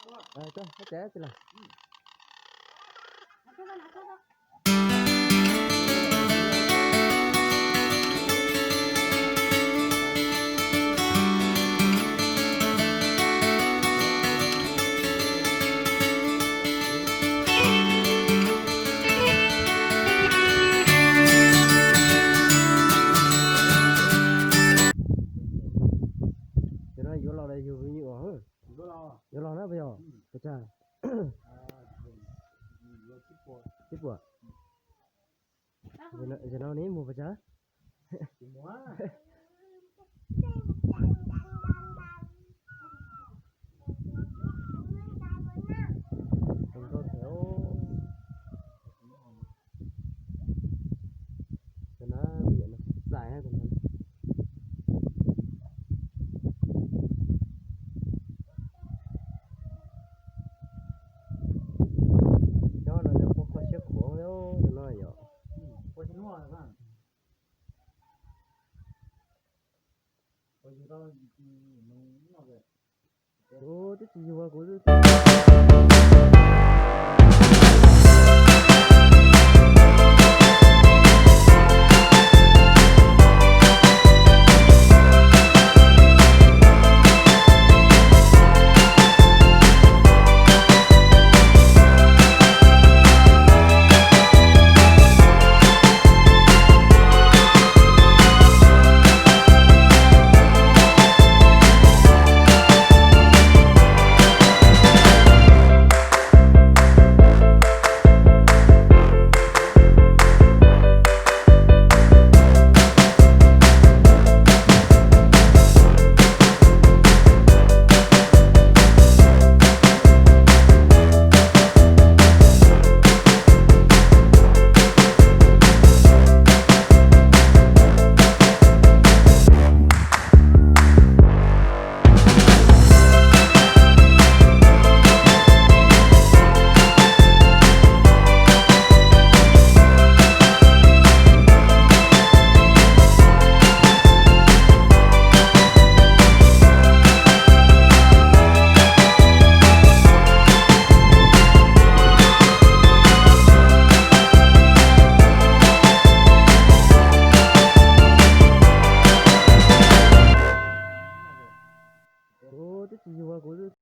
Tau, tau, tau. Cov no yuav los los yug me nyuam os? Yuav los na puas yog? Pes tsawg? Tsib puas. Yog no ne muag pes tsawg? Cov no xais. Cov no nws ua kho siab khuav cov no yom. Ua twb tsis yug kuv twb